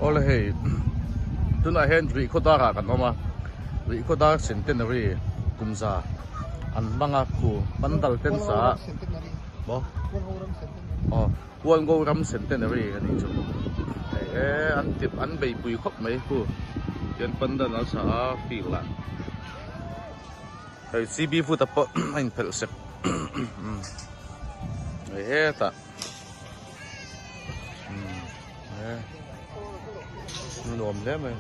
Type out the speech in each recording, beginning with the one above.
Awle hei tunah hian Rihkhawdar ah kan awm a, Rihkhawdar Centenary kumza an hmang a khu pandal ten sa a maw aw Hualngo ram Centenary a nih chu hei e an tip an beipui khawp mai khu tian pandal an sa a field ah hei C B foot ah pawh a inphelh sek hei hetah. Nuam hle mai.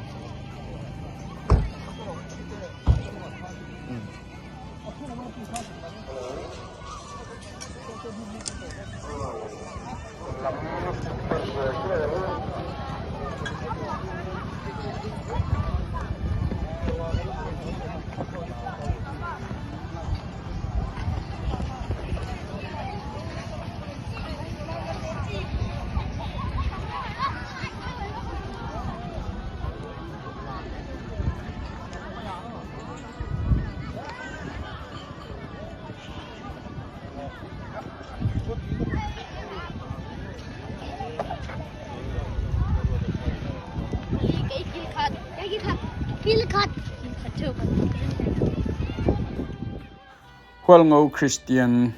Hualngo Kristian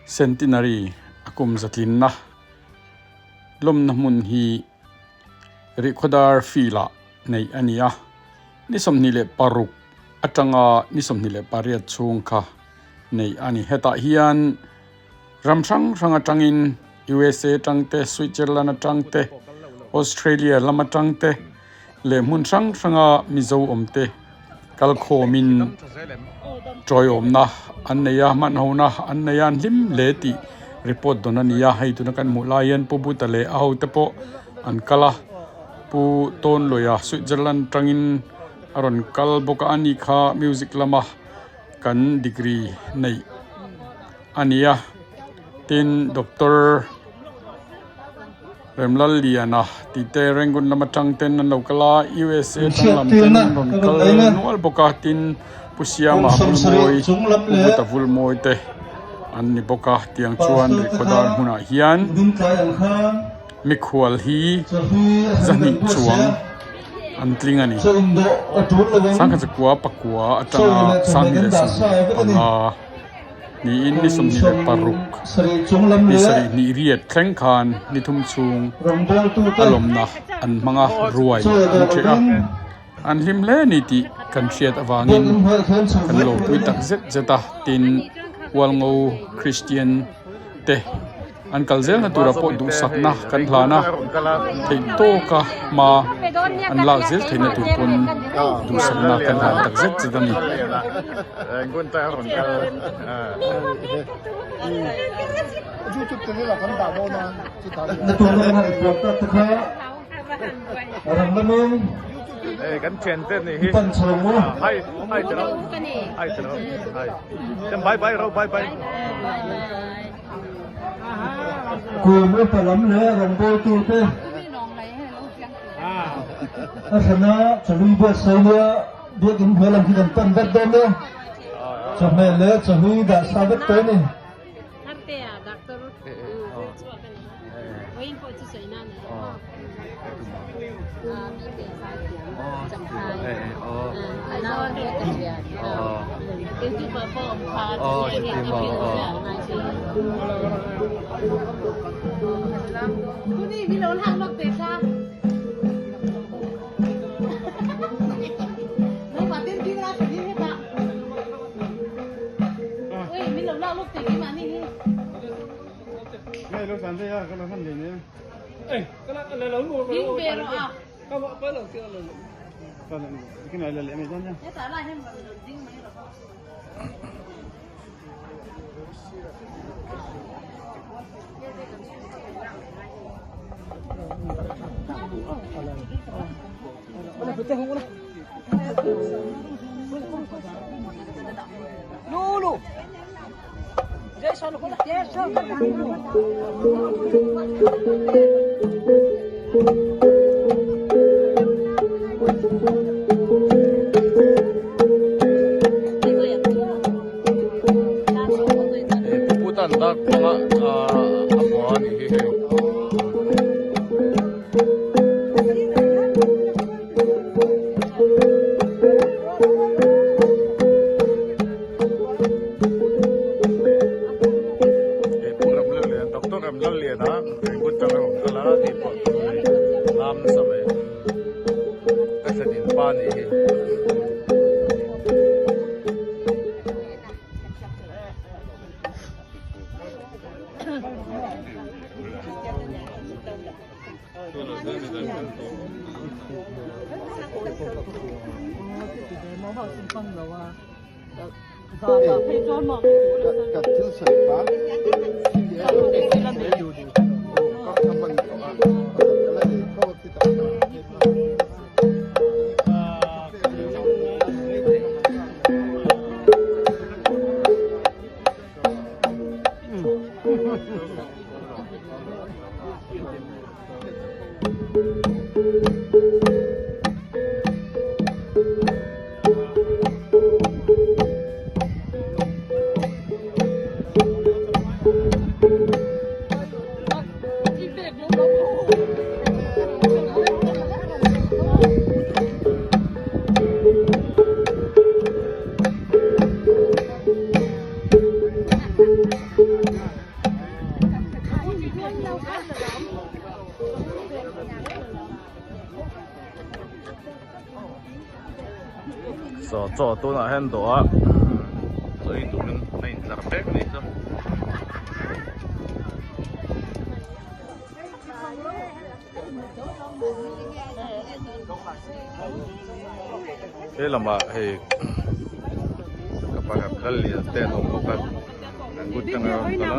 Centenary a kum zatlinna lawmna hmun hi Rihkhawdar field ah neih a ni a, ni 26 atanga ni 28 chhung kha neih a ni. Hetah hian ram hrang hrang atangin USA atang te, Switzerland atang te, Australia lam atang te leh hmun hrang hranga Mizo awm te kalkhawmin tawiawmna an nei a, hmanhona an nei a, an hlim hle tih report dawn a ni a. Hei tuna kan hmuh lai hian Pu Buta leh a hote pawh an kal a, Pu Tawnluia Switzerland atangin a rawn kal bawk a, ani kha music lama kan degree neih a ni a, tin Doctor Remlalliana tih te Rangoon lam atang ten an lo kal a, USA atang lam ten an rawn kal nual bawk a, tin Pu Siama Vulmawi, Pu Buta Vulmawi te an ni bawk a, tiang chuan Rihkhawdar hmunah hian mikhual hi zahnih chuang an tling a ni. Sangkhat zakua pakua atanga sanghnih leh 25. Niin ni 26 ni sarih hnih riat thleng khan ni thum chhung a lawmna an hmang a, ruai an ṭheh a, an hlim hle ni tih kan hriat avangin kan lo pui tak zet zet a, tin Hualngo Kristian te an kal zelna tura pawh duhsakna kan hlan a, theih tawka hma an lak zel theihna tur pawn duhsakna kan hlan tak zet zet a ni. Kum upa lam leh rawngbawltute a hrana chawhlui buatsaih nia biakinn hnuai lam hi kan pan vat dawn e. Chawhmeh leh chawhlui dah sa vek tawh a ni. Putan dak panga a bua a nih hi hei. tih pawh tur a ni lam nasa mai ka thlen in pa nih hi. Saw chaw tunah hian dawh a chaw ei turin a intlar mek a nih chu. He lamah hei ka pakhat lal lian te an awm bawk a an kut tang a rawn kal a.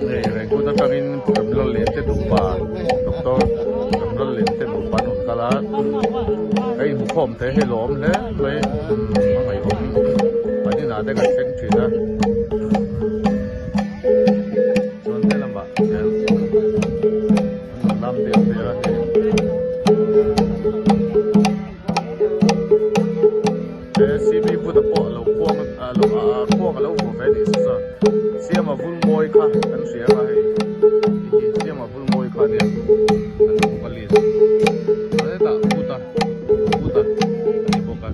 Hei Rengkut atangin Remlal lian te nupa Doctor Remlal lian te nupa an rawn kal a ka inhmukhawm te hi lawm hle mai a ngaihawm an inah te kan thleng thin a chuan he lamah hian an rawn lam diak diak a hei he cv buta pawh a lo khuang a lo a khuang a lo vuah ve a nih chu chuan siama vul mawi kha kan hria a hei hi siama vul mawi kha ania an vocalist chuan hetah buta buta a ni bawk a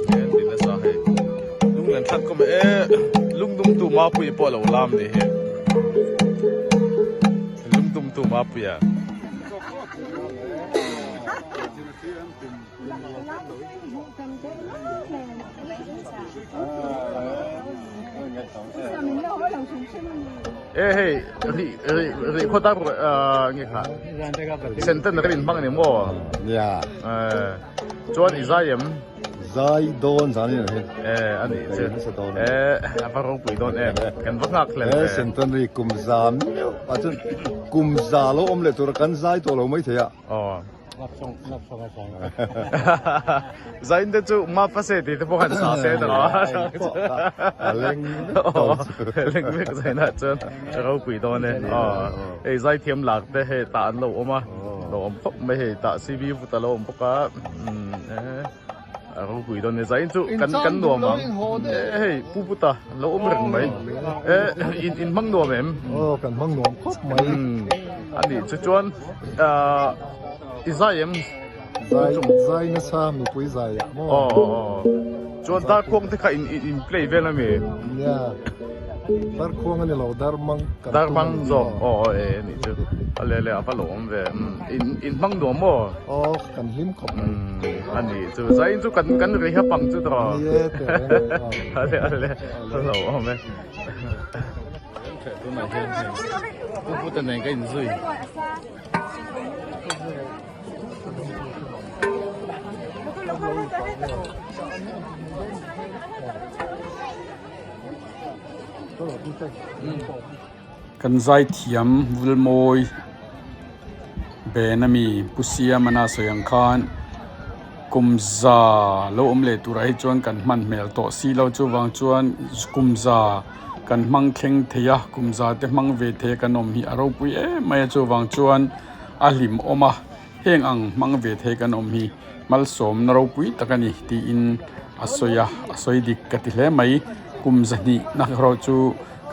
he an ti nasa hei lunglen thlak khawp e lungdum tu mapui pawh a lo lam a nih hi lungdum tu mapuia. E hei ri ri ri khaw tak nge kha senten ka in hmang ni maw nia chuan i zai em zai dawn zan ni he e ani che e a va ropui dawn em kan va nghak hlel e senten ri kum za meuh a chun kum za lo awm leh tur kan zai tawh lo mai thei a aw Zain te chu map a se tih te pawh khan sa se ta lo a leng leng vek zain ah chuan a ropui dawn e aw hei zai thiam lak te hei tah an lo awm a lo awm khawp mai hei tah cv vut a lo awm bawk a a ropui dawn e zain chu kan kan nuam ang hei pu puta lo awm reng mai e in in hmang nuam em aw kan hmang nuam khawp mai ani chu chuan i zai em zai zai nasa mipui zai ah maw aw aw chuan darkhuang te kha in in play vel ami nia darkhuang ani lo darmang kan darmang zawk aw aw e ani chu a le le a va lo awm ve in in hmang nuam maw aw kan hlim khawp mai ani chu zain chu kan kan ri hap ang chu tawh ni e teh reng a le a le a lo awm e tunah hian hei pu puta nen ka inzui. Kan zaithiam Vulmawi Ben ami Pu Siamana sawi ang khan kum za lo awm leh turah hi chuan kan hman hmel tawh si lo chuvang chuan kum za kan hmang thleng thei a kum za te hmang ve thei a kan awm hi a ropui em mai a chuvang chuan a hlim awm a heng ang hmang ve thei kan awm hi malsawmna ropui tak a ni tiin a sawi a a sawi dik ka ti hle mai kum zahnih na erawh chu.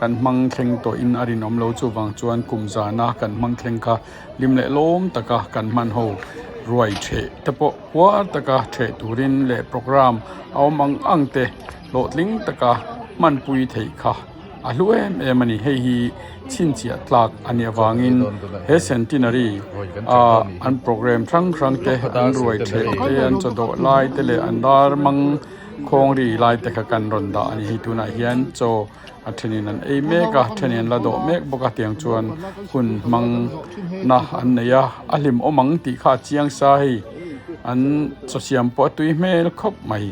kan hmang thleng tawhin a rinawm lo chuvang chuan kum zana kan hmang thleng kha hlim leh lawm taka kan hman ho ruai theh te pawh puar taka theh turin leh programme a awm ang ang te hlawhtling taka hmanpui theih kha a hlu em em a ni hei hi chhinchhiah tlak a nih avangin he centenary ah an programme hrang hrang te an ruai theh te an chaw dawh lai te leh an dar mang khawng ri lai te kha kan rawn dah a ni hei tunah hian chaw a thenin an ei mek a thenin an la dawh mek bawk a tiang chuan hun hmang na an nei a a hlim awm ang tih kha a chiang sa hei an chaw siam pawh a tui hmel khawp mai.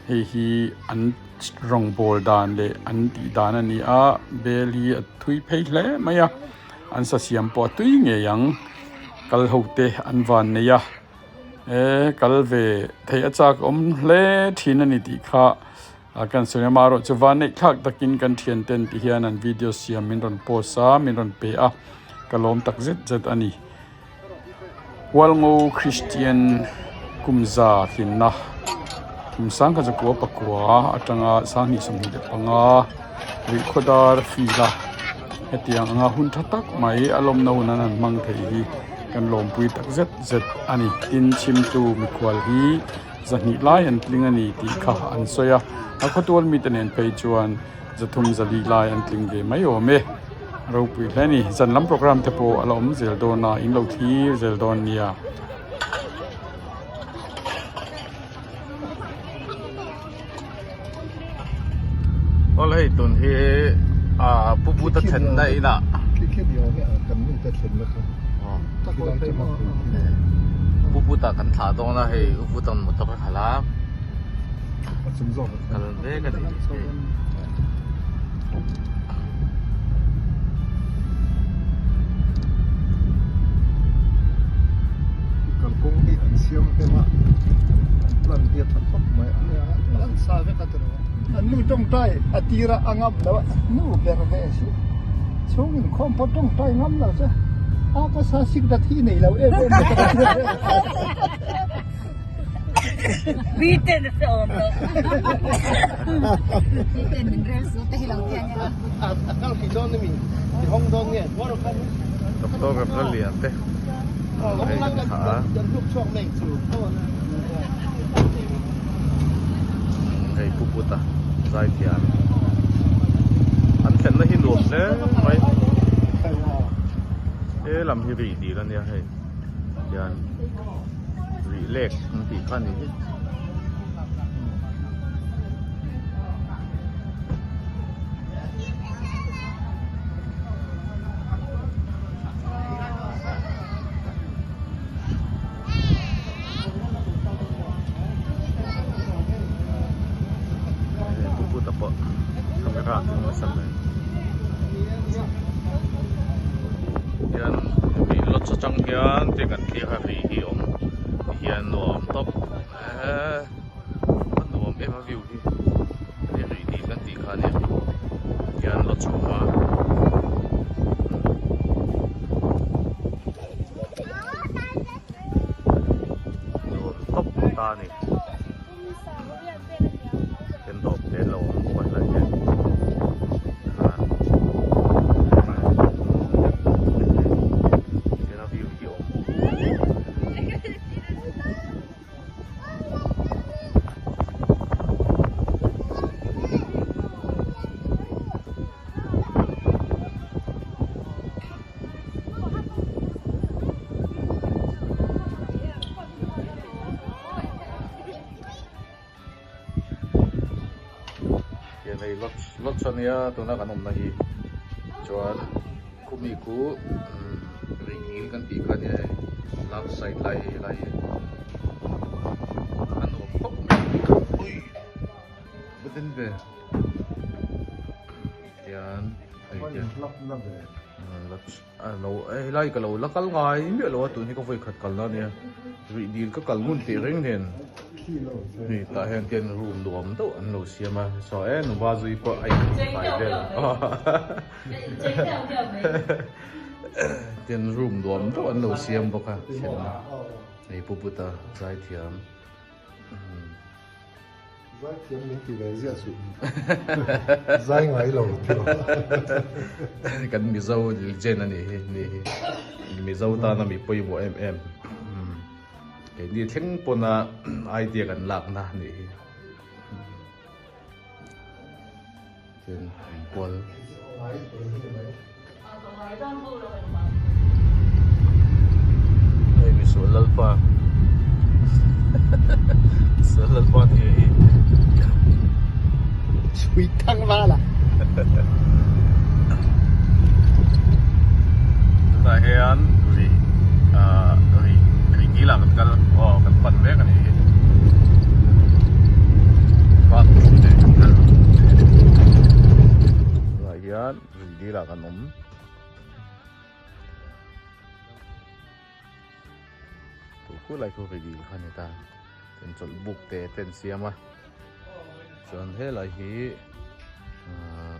Hei hi an rawngbawl dan leh an tih dan a ni a bel hi a thui phei hle mai a an sa siam pawh a tui ngei ang kal ho te an van nei a e kal ve theih a chak awm hle thin a ni tih kha a kan sawi a amaherawhchu chu van neih thlak takin kan thian ten ti hian an video siam min rawn post a min rawn pe a ka lawm tak zet zet a ni. Hualngo Kristian kumza hlimna kum sangkhat zakua pakua atanga sanghnih 25 rihkhawdar field a hetiang anga hun tha tak mai a lawmna hun an han hmang thei hi kan lawmpui tak zet zet a ni tin chhimtu mikhual hi zahnih lai an tling a ni tih kha an sawi a a khawtual mite nen phei chuan zathum zali lai an tling ve mai awm e. Ropui hle a ni. Zan lam programme te pawh a la awm zel dawn a, in lo thlir zel dawn nia. Aw hei tun hi ah Pu Buta thlenna inah Pu Buta kan thlah dawn a hei U Buta motor a khalh a kal mek a ni. Kalkawng hi an siam hnem a, an plan hi a tha khawp mai a. An sa vek a tiraw. An nu tawngtai a tir a, a ngam lo a, nu ber ve si. Chhung inkhawm pawh tawngtai ngam lo che. A ka sa sik dat hi i nei lo em em mai ka ti. Doctor Remlalian te hei kan thlah a hei Pu Puta zaithiam an thlenna hi nuam hle mai he lam hi rih dil ania hei hian. Rih lek an tih kha a ni hi. Pu Puta pawh camera a keng nasa mai. Hian tui lawch atang hian tiang kan thlir a ri hi awm tihian nuam tawp eee a nuam em a view hi hei rih dil kan tih kha ania tihian lawch a awm a nuam tawp ta a ni. Kan dawp te an lo awm bawk a helai hian tian a view hi a awm. Hian hei lodge lodge ania tuna kan awmna hi chuan khumi khu umm rih dil kan tih kha ania hei love side lai hei helai hi a nuam khawp mai ui va den ve tian hei tian lodge. A lo helai ka lo la kal ngai miah lo a tun hi ka vawi khat kalna ania rih dil ka kal ngun tih reng nen hei tah hian khian room nuam deuh an lo siam a saw e nupa zui pawh a intifai vel tin room nuam deuh an lo siam bawk a hei pu Buta zaithiam. Zai thiam min ti ve ziah suh. Zai ngai lo ti lo. Kan Mizo legend a nih hi nih hi. Mizo tana mi pawimawh em em. Keini thleng pawna idea kan lakna a nih hi. Chuan inkual. Hei misual lalpa misual lalpa ni hi Chui thang val a. Tunah hian rih ah rih rih dil ah kan kal aw kan pan mek a nih hi. Tunah hian rih dil ah kan awm. Tû khulai khu rih dil kha a ni ta. Chuan chawlh buk te te an siam a. Chuan helai hi ahh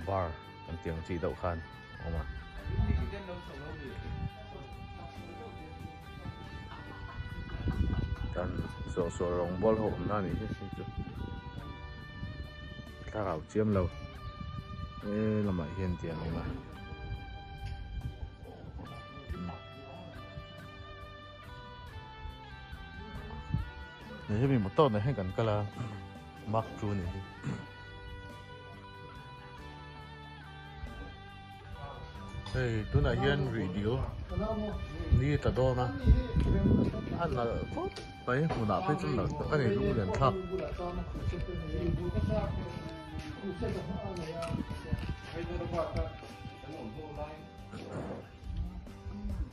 bar kan tih ang chi deuh khan a awm a. Chuan sawhsual rawngbawl ho awmna a nih hi hei chu thlarau chiam lo he lamah hian tiang a awm a. Hemi motor nen hian kan kal a mark chu a nih hi. Hei tunah hian rih dil ni ta dawn a a nalh khawp mai hmunah phei chuan nalh tak a ni lunglen thlak.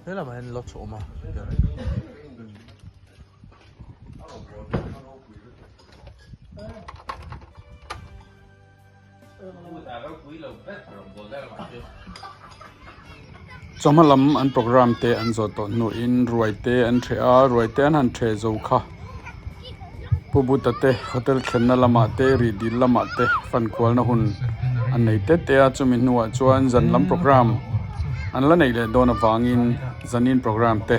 He lamah hian lodge a awm a. Chawhma lam an program te an zawh tawh hnuin ruai te an hreh a, ruai te an han hreh zo kha. Pu Buta te hotel thlenna lamah te rih dil lamah te fankualna hun an nei tet te a, chumi hnuah chuan zan lam program an la neih leh dawn avangin zanin program te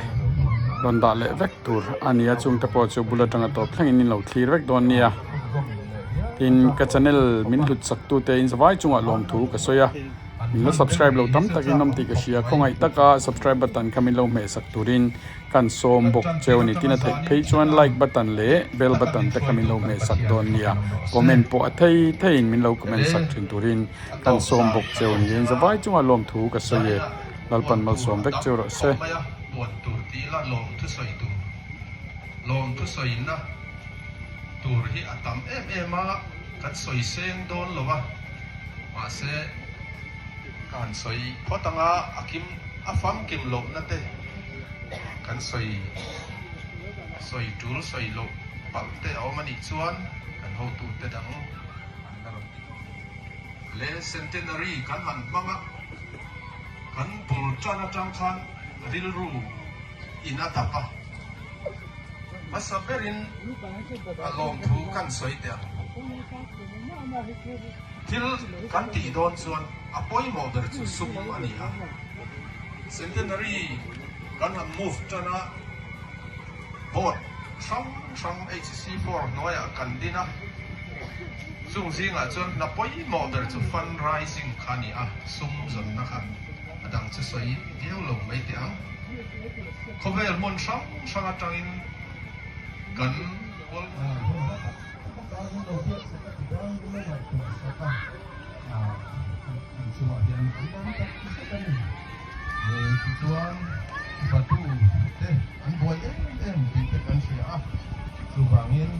rawn dah leh vek tur a ni a, chungte pawh chu bul atanga tawp thlengin in lo thlir vek dawn nia. Tin, ka channel min hlut chak tute in zavai chungah lawmthu ka sawi a, min la subscribe lo tam takin awm tih ka hria, khawngaih taka subscribe button kha min lo hmeh sak turin kan sawm bawk cheu a ni. Tin a theih phei chuan like button leh bell button te kha min lo hmeh sak dawn nia, comment pawh a thei theiin min lo comment sak thin turin kan sawm bawk cheu a ni. In zavai chungah lawmthu ka sawi e, Lalpan malsawm vek cheu rawh se. Lawmthusawi na tur hi a tam em em a, kan sawi seng dawn lo a, mahse ka han sawi phawt ang a, a kim a famkim lohna te kan sawi sawi tul sawi loh palh te a awm a nih chuan kan hotute dang an la rawn ti le. Centenary kan han hmang a, kan bul tan atang khan rilru in a dap a. Hmasa berin a lawmthu kan sawi teh ang. Thil kan tih dawn chuan a pawimawh ber chu sum a ni a. Centenary kan han move tan a, board hrang hrang HC4 hnuaiah kan din a, chung zingah chuan hna pawimawh ber chu fundraising kha a ni a, sum zawnna kha a dang chu sawi viau lo mai teh ang. Khawvel hmun hrang hrang atangin kan Tichuan Batu te an buai em em tih te kan hria a, chuvangin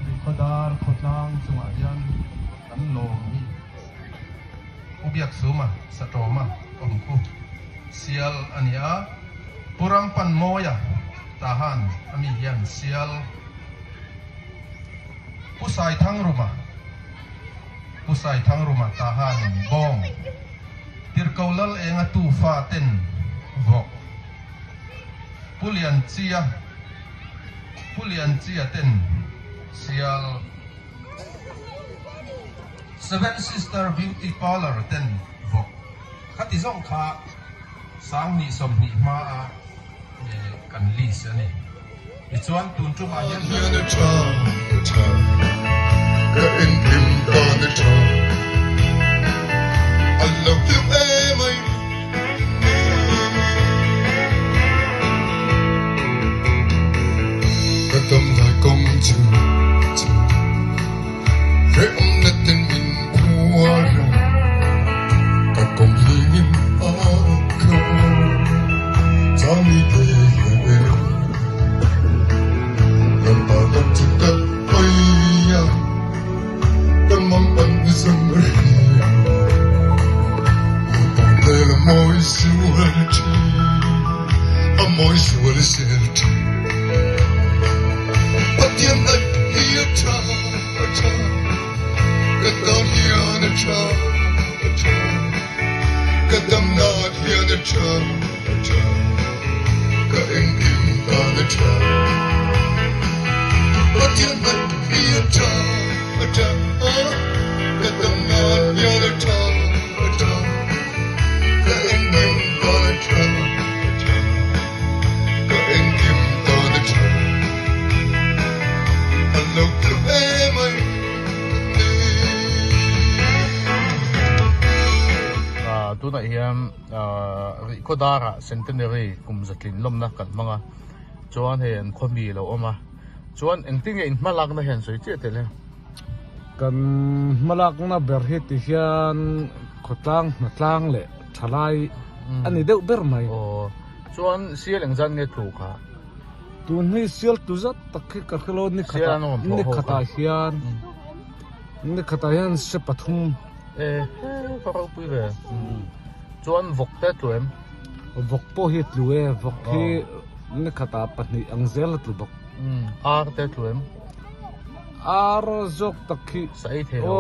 Rihkhawdar khawtlang chungah hian kan lawm hi. Pu Biaksuma Satawma awm khu sial a ni a, Pu Rampanmawia Tahan a mi hian sial, Pu Saithangruma, Pu Saithangruma Tahanin bawng, Tirhko Lal Enga tufa ten vawk, Pu Lianchia, Pu Lianchia ten sial. Seven Sister Beauty Parlour ten vawk khati zawng kha 2020 hma a kan list a ni. Tichuan tun tumah hian. Ka engkim tan a tha. A lo hlu em ai ni. Ka dam lai kawng chu chu hrehawm na ten min phuar a, ka kawng hlim a kha chang ni te hian e. Kan ta lam chu ka hawi a, ka mang an zam ri a. Upang te la mawi sual thi, a mawi sual zel thi. Pathian hnaih hi a tha, a tha, ka tan hian a tha, a tha, ka dam nan hian a tha, a tha, ka engkim tan a tha. Pathian hnaih hi a tha, a tha, ka dam nan hian a tha, a tha, ka engkim tan a tha, a tha, ka engkim tan a tha. A lo tlu em ai ni. Tunah hian Rihkhawdara Centenary kum zatlin lawmna kan hmang a, chuan hei an khawmi a lo awm a, chuan engtin nge in hmalakna hian sawi chiah tel e? Kan hmalakna ber hi ti hian khawtlang hnatlang leh thalai a ni deuh ber mai. Aw, chuan sial engzat nge tlu kha? Tun hi sial tu zat tak hi ka hrelo ni khatah ni khatah hian ni khatah hian se pathum. E ka ropui ve. Chuan vawk te tlu em? Vawk pawh hi tlu e, vawk hi ni khatah pahnih ang zel a tlu bawk. Ar te tlu em? Ar zawk tak hi sa ei thei lo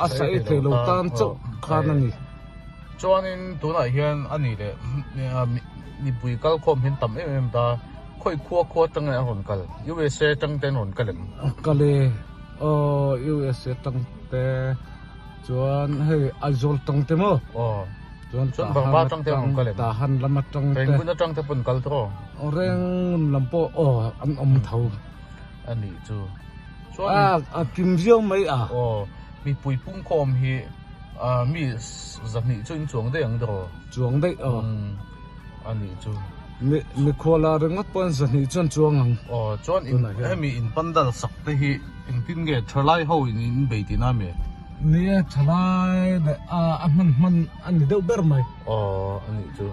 a sa ei thei lo tan chauh khan a ni. Chuanin tunah hian a nih leh mipui kal khawm hian tam em em ta, khawi khua khua atang nge a rawn kal? USA atang te an rawn kal em? Kal e, aw USA atang te chuan hei Aizawl atang te maw? Aw, chuan Burma atang te an rawn kal em? Tahan lam atang te. Rengun atang te pawh an kal tawh? Rengun lam pawh aw an awm tho. A nih chu. Chuan a kim viau mai a. Aw, mipui pungkhawm hi. Mi zahnih chu in chuang daih ang dawh. Chuang daih aw. A nih chu. Mi mikhuala ringawt pawh in zahnih chuan chuang ang. Aw chuan in hemi in pandal sak te hi engtin nge thalai ho in in bei tihna ami? Ni e thalai leh a hman hman a ni deuh ber mai. Aw a nih chu.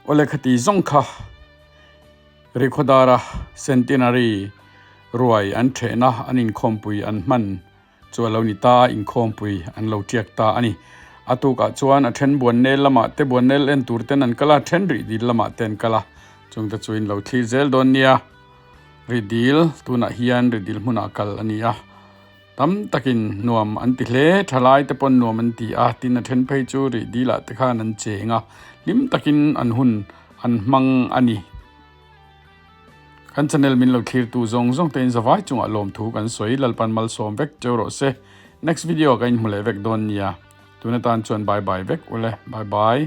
Awle khati zawng kha Rikhodara Centenary ruai an thehna an inkhawmpui an hman chu a lo ni ta a, inkhawmpui an lo tiak ta a ni. A tukah chuan a then Buannel lamah te Buannel en tur ten an kal a, then rih dil lamah te an kal a, chungte chu in lo thlir zel dawn nia. Rih dil tunah hian rih dil hmunah kal a ni a, tam takin nuam an ti hle, thalai te pawn nuam an ti a, tin a then phei chu rih dilah te khan an cheng a, hlim takin an hun an hmang a ni. Kan channel min lo thlir tu zawng zawng te in zavai chungah lawmthu kan sawi Lalpan malsawm vek cheu rawh se. Next video ah ka inhmu leh vek dawn nia. Tun atan chuan bye bye vek ule. Bye bye.